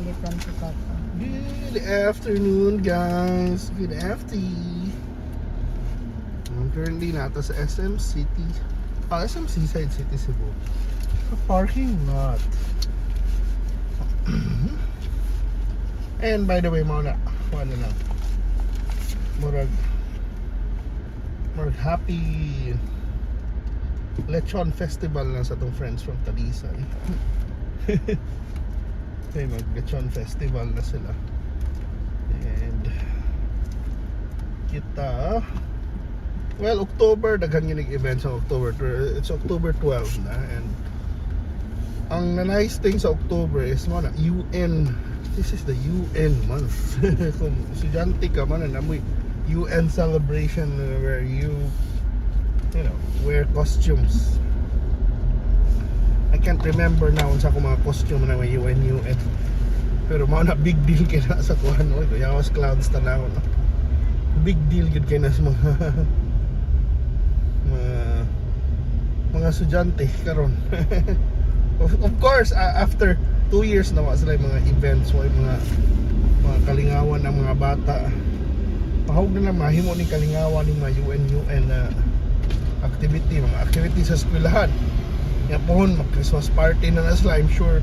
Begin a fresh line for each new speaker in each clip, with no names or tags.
Palitan si Papa.
Good afternoon, guys. Good after. I'm currently naa ta sa SM City. Ah, SM Seaside City, Cebu. Sa parking lot. And by the way, mao na. Wala lang. Murag happy Lechon Festival lang sa atong friends from Talisay. Okay, mag Lechon Festival na sila. And kita, well, October, daghan gyud events sa October. It's October 12 na and ang nice thing sa October is mao na UN, this is the UN month. Kung estudyante ka man na mo'y UN celebration where you you know wear costumes. I can't remember now unsa ko mga costume na may UN UN. Pero mao na, big deal kay na sa kuan, oy, kuyawas clouds tanaw no. Big deal gid kay na sa mga estudyante karon. Of course, after 2 years na wa sila yung mga events, wa yung mga kalingawan ng mga bata. Pahog na lang mahimo ni kalingawan ni mga UN UN na activity, mga activity sa eskwelahan. Ya pohon mag Christmas party na na sila, I'm sure.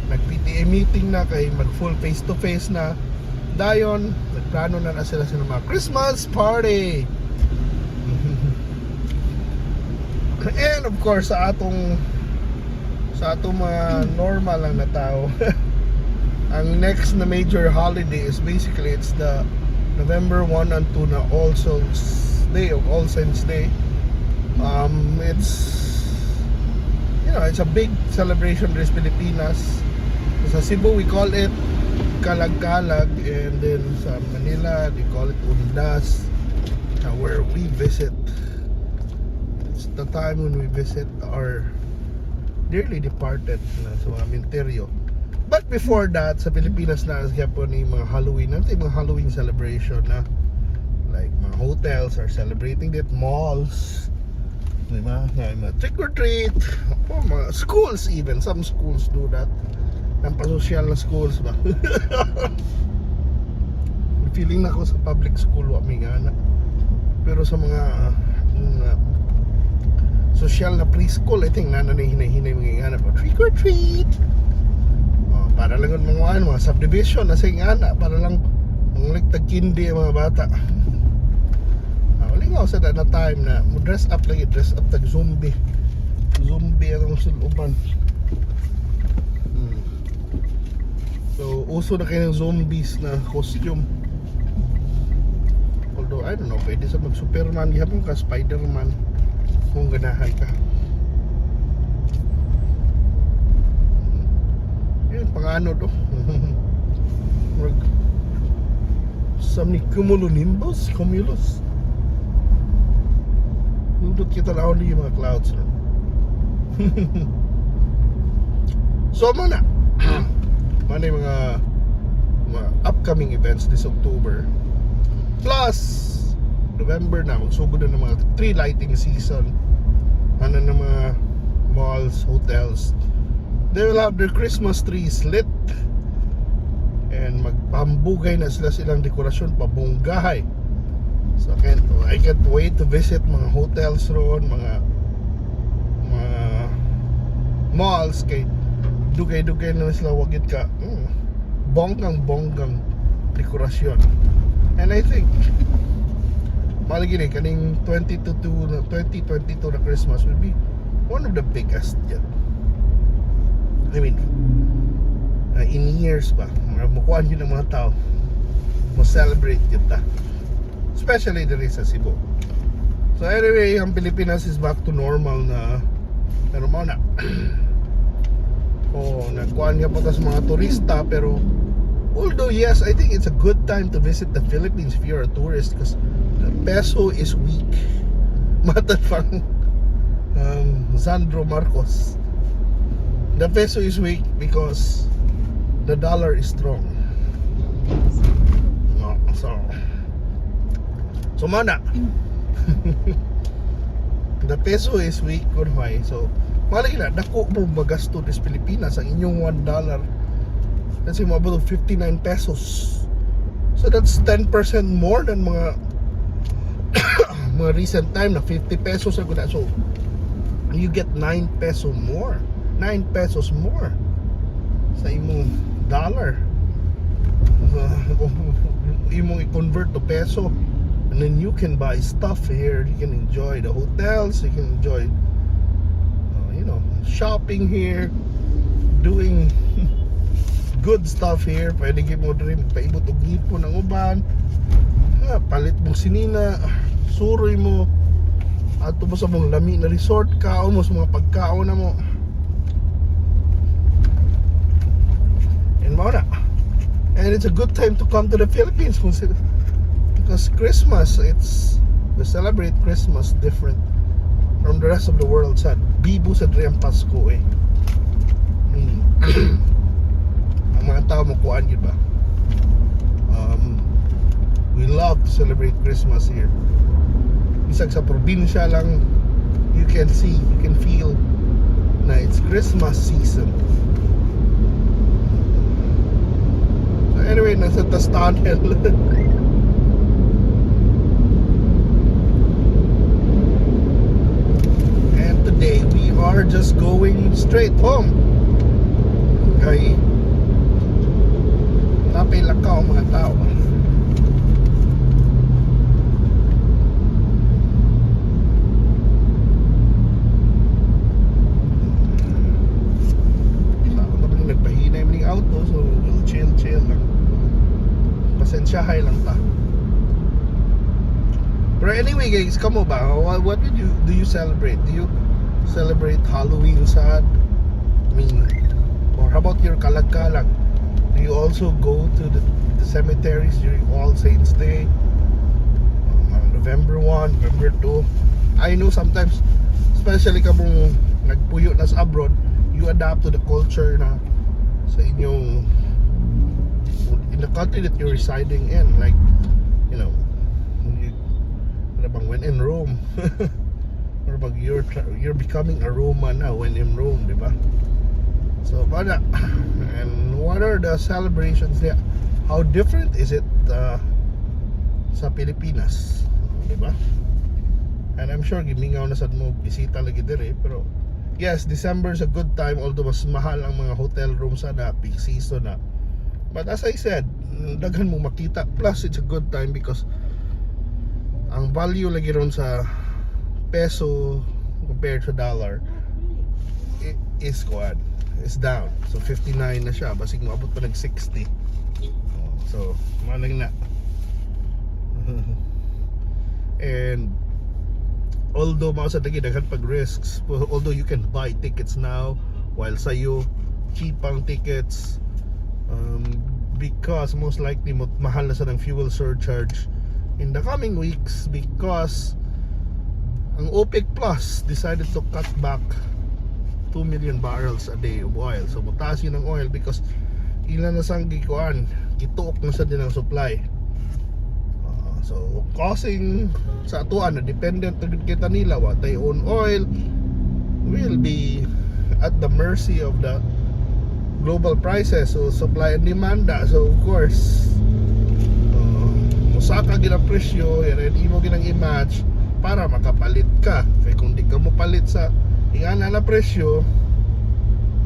Nag PTA meeting na kay mag full face to face na. Dayon, nagplano na na sila sa mga Christmas party. And of course, sa atong mga normal lang na tao, ang next na major holiday is basically it's the November 1 and 2 na All Souls Day or All Saints Day. It's it's a big celebration sa Pilipinas. Sa Cebu, we call it Kalag-Kalag, and then sa Manila, they call it Undas, where we visit. It's the time when we visit our dearly departed na sa mga sementeryo. But before that, sa Pilipinas na po ni mga Halloween, natin mga Halloween celebration na like mga hotels are celebrating it, malls, di ba? Na mga trick or treat, oh, mga schools even, some schools do that. Ang pasosyal na schools ba? Feeling na ako sa public school wa mi nga na. Pero sa mga social na preschool, I think naa na hinay-hinay mga ingana pa. Trick or treat! Oh, para lang yung mga, ano, mga subdivision na sa ingana, para lang mga tag-candy ang mga bata. Ah, wala nga sa na time na mo dress up lagi, dress up tag zombie. Zombie ang suluban. So, uso na kayo ng zombies na costume. Although, I don't know, pwede sa mag Superman, gihapon ka Spider-Man kung ganahan ka. Yun, pangano to. Murag sa ni cumulonimbus, cumulus. Nindot kita na yung mga clouds. No? So, mao na. Mao na yung mga upcoming events this October. Plus, November na, magsugod na ng mga tree lighting season. Ano ng mga malls, hotels. They will have their Christmas trees lit. And magpambugay na sila silang dekorasyon, pabonggahay. So I can't wait to visit mga hotels ron, mga malls kay dugay-dugay na sila wa gyud ka bonggang bonggang dekorasyon. And I think malagi ni kaning 2022 na 2022 na Christmas will be one of the biggest yet. I mean, in years ba, mga mukuan yun ng mga tao mo celebrate kita. Especially diri sa Cebu. So anyway, ang Pilipinas is back to normal na. Pero mao na. Oh, nagkuan nga po ta sa mga turista, pero although yes, I think it's a good time to visit the Philippines if you're a tourist because the peso is weak. Matod pang Sandro Marcos. The peso is weak because the dollar is strong. No, so mao na. The peso is weak kun why. So, malagi na dako mo magasto sa Pilipinas ang inyong $1. Let's say moabot og 59 pesos. So that's 10% more than mga recent time na 50 pesos ako na. So you get 9 peso more. 9 pesos more sa imong dollar. So, kung imong i-convert to peso, and then you can buy stuff here, you can enjoy the hotels, you can enjoy shopping here, doing good stuff here. Pwede gyud mo diri paibot og ngipon ang uban. Ha, palit mo sinina, suroy mo, adto mo sa mong lami na resort, kaon mo sa mga pagkaon na mo. And mao na. And it's a good time to come to the Philippines because Christmas, it's we celebrate Christmas different from the rest of the world. Sa bibo sa diri ang Pasko eh. I mean, ang mga tao mo kuan gyud ba? We love to celebrate Christmas here. Bisag sa probinsya lang, you can see, you can feel na it's Christmas season. So anyway, nasa tas tunnel. And today we are just going straight home. Kay napay lakaw ang mga tao. Sa ako naman nagpahinay man yung auto, so we'll chill chill lang. Pasensyahay lang ta. Pero anyway guys, kamo ba? What did you do you celebrate? Do you celebrate Halloween sad? I mean, or how about your kalag-kalag? Do you also go to the cemeteries during All Saints Day? November 1, November 2. I know sometimes, especially kamong nagpuyo na sa abroad, you adapt to the culture na sa inyong, in the country that you're residing in. Like, you, ano bang when in Rome, or bag you're becoming a Roman na when in Rome, di ba? So, para, and what are the celebrations there? How different is it sa Pilipinas? Di ba? And I'm sure gimingaw na sad mo bisita lagi diri, pero yes, December is a good time, although mas mahal ang mga hotel rooms sa na peak season na. But as I said, daghan mo makita, plus it's a good time because ang value lagi ron sa peso compared sa dollar is kuan, is down. So 59 na siya, basig moabot pa nag 60. Oh, so malang na. And although mao sa lagi daghan pag risks, although you can buy tickets now while sayo cheap ang tickets, because most likely mo mahal na sa ng fuel surcharge in the coming weeks because ang OPEC Plus decided to cut back 2 million barrels a day of oil. So mutaas yun ang oil because ilan na sang gikuan, gituok na sa din ang supply. So causing sa atuan na dependent na gud kita nila, wa tay own oil, will be at the mercy of the global prices. So supply and demand da. So of course, musaka gid ang presyo and imo ginang i-match para makapalit ka, kay kung di ka mo palit sa ingana na presyo,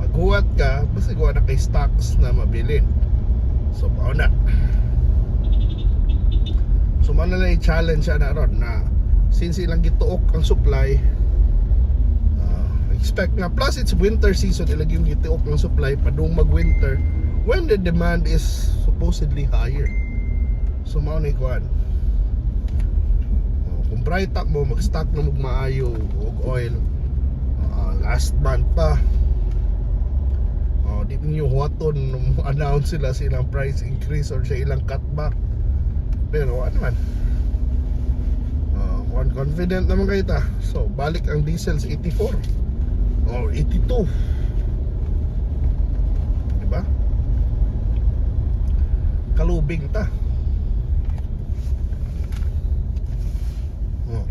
maghuwat ka, basta wa na kay stocks na mabilin. So mao na. So mao na lang i-challenge siya na ron na since ilang gituok ang supply, expect na, plus it's winter season, ilang yung gituok ang supply padung mag winter when the demand is supposedly higher. So mao na kuan. Oh, kung bright up mo, mag-stock na mo maayo og oil last month pa. Oh, di niyo huwaton nung announce sila sa ilang price increase or sa ilang cutback, pero ano man, confident naman kayo ta. So balik ang diesel sa 84 or 82, di ba? Kalubing ta. Oh.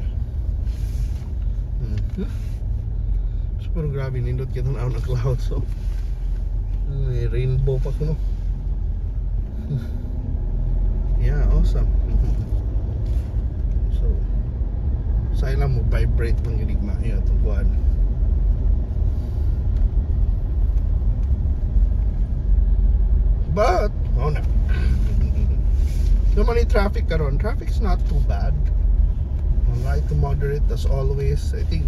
Pero grabe, nindot kita na ng cloud, so may rainbow pa kuno. Awesome. So, sa ilang mo vibrate pang enigma yun itong kuan. But, oh na. Naman yung traffic karon, traffic's not too bad. Light to moderate as always. I think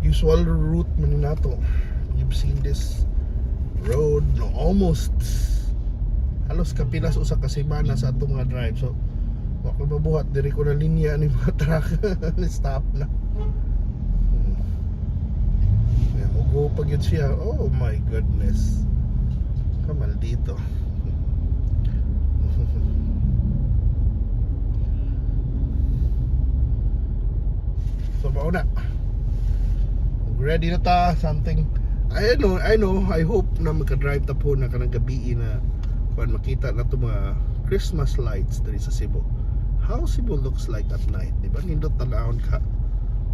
usual route man nato. You've seen this road, no, almost halos kapilas usa ka semana sa atong mga drive. So, wa ko mabuhat, diri ko na linya ni mga truck. Stop na. Yeah, go pa gyud siya. Oh my goodness. Kamaldito. So mao na. Ready na ta something. I know, I hope na maka-drive ta po na kanang gabi na kuan, makita na to mga Christmas lights diri sa Cebu. How Cebu looks like at night, di ba? Nindot tan-awon ka.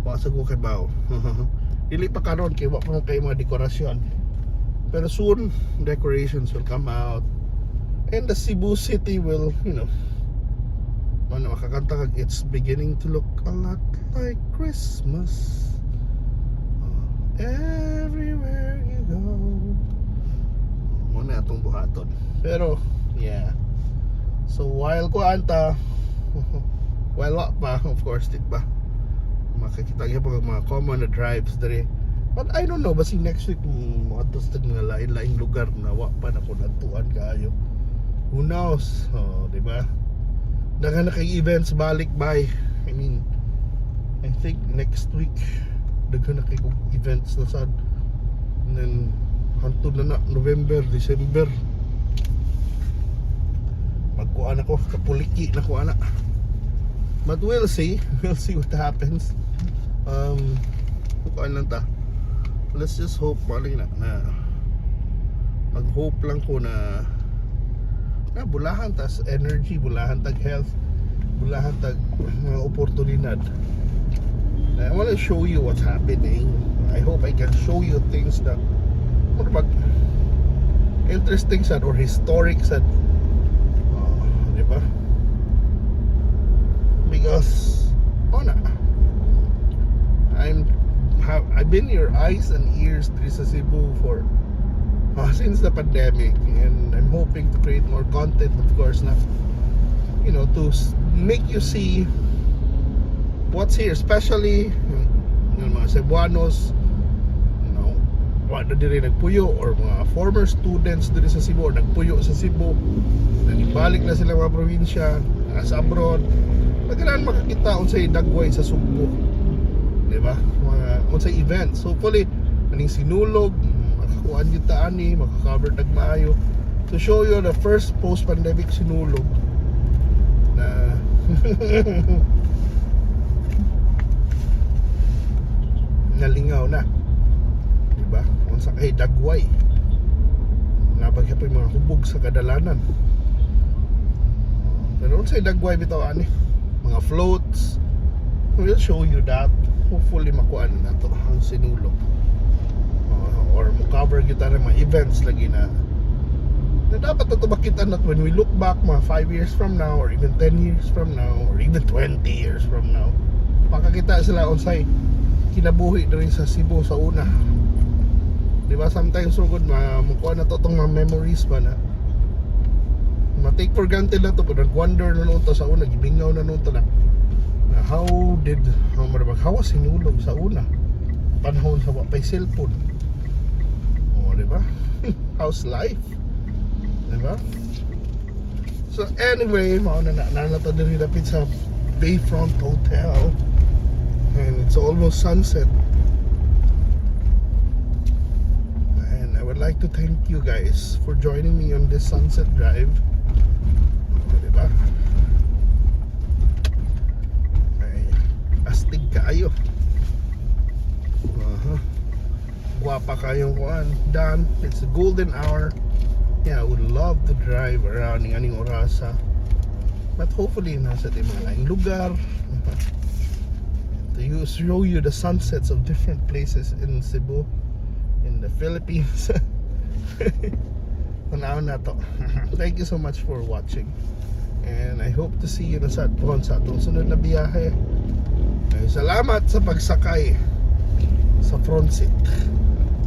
Wa sa ko kay baw. Dili pa karon kay wa pa man kay mga dekorasyon. Pero soon decorations will come out and the Cebu City will ano, makakanta kag "It's beginning to look a lot like Christmas everywhere you go." Mao na atong buhaton. Pero yeah. So while ko anta, while wa pa, of course, di ba? Makikita gyud mga common na drives diri. But I don't know, basi next week moadto sa mga lain-laing lugar na wa pa na ko nadtuan kaayo. Who knows? Oh, di ba? Daghan na kay events balik by. I mean, I think next week daghan na kay kog events na sad. And then hantod na na November, December. Magkuan ako, kapuliki na ko ana. But we'll see. We'll see what happens. Kuan lang ta. Let's just hope maling na, na mag-hope lang ko na na bulahan tas energy, bulahan tag health, bulahan tag mga oportunidad. I want to show you what's happening. I hope I can show you things that mura mag interesting sad or historic sad. Di ba? Because oh na I've been your eyes and ears diri sa Cebu for since the pandemic, and I'm hoping to create more content, of course, na to make you see what's here, especially yung mga Cebuanos wa na diri nagpuyo or mga former students diri sa Cebu or nagpuyo sa Cebu, nagibalik na sila mga probinsya sa abroad, magandaan makakita unsay dagway sa Sugbo, di ba, mga unsay events. Hopefully aning Sinulog makakuan gyud ta ani, maka-cover tag maayo to show you the first post pandemic Sinulog na nalingaw na, di ba, unsa kay dagway, nabagya pa yung mga hubog sa kadalanan, pero unsay dagway bitaw ani, mga floats. We'll show you that. Hopefully makuan na to ang Sinulog or mo cover gyud ta ng mga events lagi na na dapat na to makita na when we look back mga 5 years from now or even 10 years from now or even 20 years from now, pakakita sila unsay kinabuhi diri sa Cebu sa una, di ba? Sometimes so good ma mukuha na to tong mga memories ba na ma-take for granted na to, pero nag-wonder na noon to sa una, gibingaw na noon to na, na how was Sinulog sa una panahon sa wa pay cellphone? Oh, di ba? How's life, di ba? So anyway, mao na na na to diri dapit sa Bayfront Hotel and it's almost sunset, and I would like to thank you guys for joining me on this sunset drive. Oh, di ba? Ay, astig kaayo. Aha. Guwapa kayong kuan. Done. It's a golden hour. Yeah, I would love to drive around ng aning orasa. But hopefully, nasa tayo mga laing lugar. To show you the sunsets of different places in Cebu, in the Philippines. Tanaw na to. Thank you so much for watching. And I hope to see you na sa pohon sa atong sunod na biyahe. Ay, salamat sa pagsakay sa front seat.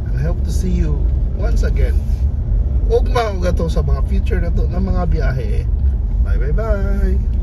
And I hope to see you once again. Ugma og ato sa mga future nato na mga biyahe. Bye bye bye.